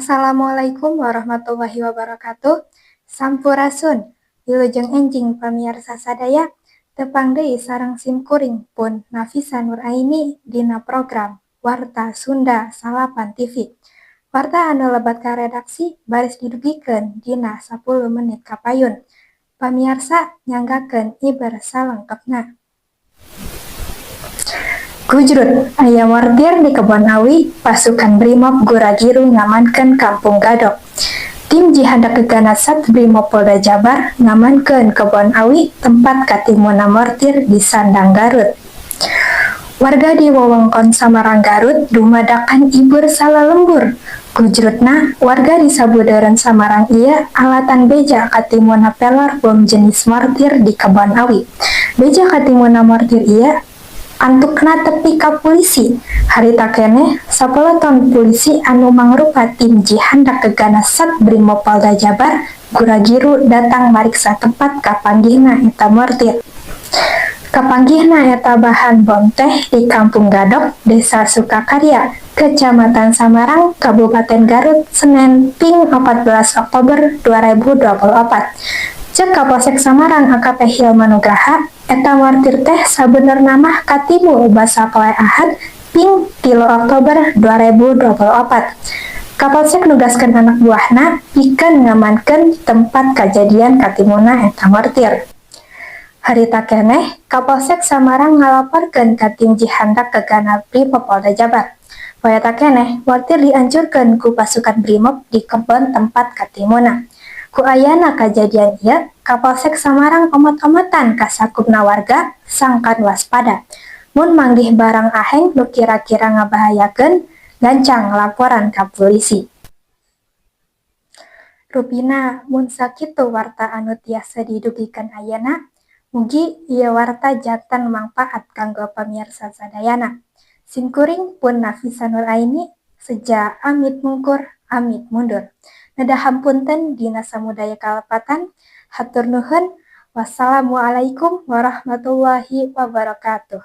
Assalamualaikum warahmatullahi wabarakatuh. Sampurasun. Wilujeng enjing, pamiarsa sadaya. Tepang deui sareng simkuring, pun Nafisa Nur Aini, dina program Warta Sunda Salapan TV. Warta anu lebet ka redaksi baris didugikeun dina 10 menit kapayun. Pamiarsa, nyanggakeun iber salengkepna. Gujrut, aya mortir di Kebon Awi, pasukan Brimob gura-giru ngamankeun Kampung Gadog. Tim Jihandak Gegana Sat Brimob Polda Jabar ngamankeun Kebon Awi, tempat katimuna mortir di Sandang, Garut. Warga di wewengkon Samarang, Garut, dumadakan ibur salalembur. Gujrutna, warga di sabudeureun Samarang ieu alatan beja katimuna pelor bom jenis mortir di Kebon Awi. Beja katimuna mortir ieu antukna tepi ka pulisi. Harita keneh sapeleton pulisi anu mangrupa tim Jihandak Gegana Sat Brimob Polda Jabar gura-giru datang mariksa tempat kapanggihna eta mortir. Kapanggihna eta bahan bom teh di Kampung Gadog, Desa Sukakarya, Kecamatan Samarang, Kabupaten Garut, Senin ping 14 Oktober 2024. Cek Kapolsek Samarang AKP Hilman Nugraha, eta mortir teh sabenerna mah katimu basa poe Ahad ping 3 Oktober 2024. Kapolsek nugaskeun anak buahna pikeun ngamankeun tempat kajadian katimuna eta mortir. Harita keneh, Kapolsek Samarang ngalaporkeun ka tim Jihandak Gegana Brimob Polda Jabar. Poe eta keneh, mortir diancurkeun ku pasukan Brimob di kebon tempat katimuna. Ku ayana kajadian ieu, Kapolsek Samarang omot-omotan ka sakupna warga sangkan waspada. Mun manggih barang aheng nu kira-kira ngabahayakeun, gancang laporan ka pulisi. Rupina mun sakitu warta anu tiasa didugikeun ayeuna, mugi ieu warta janten mangpaat kanggo pamiarsa sadayana. Simkuring, pun Nafisa Nur Aini, seja amit mungkur, amit mundur. Nedah hapunten dina samudaya kalepatan, hatur nuhun. Wassalamualaikum warahmatullahi wabarakatuh.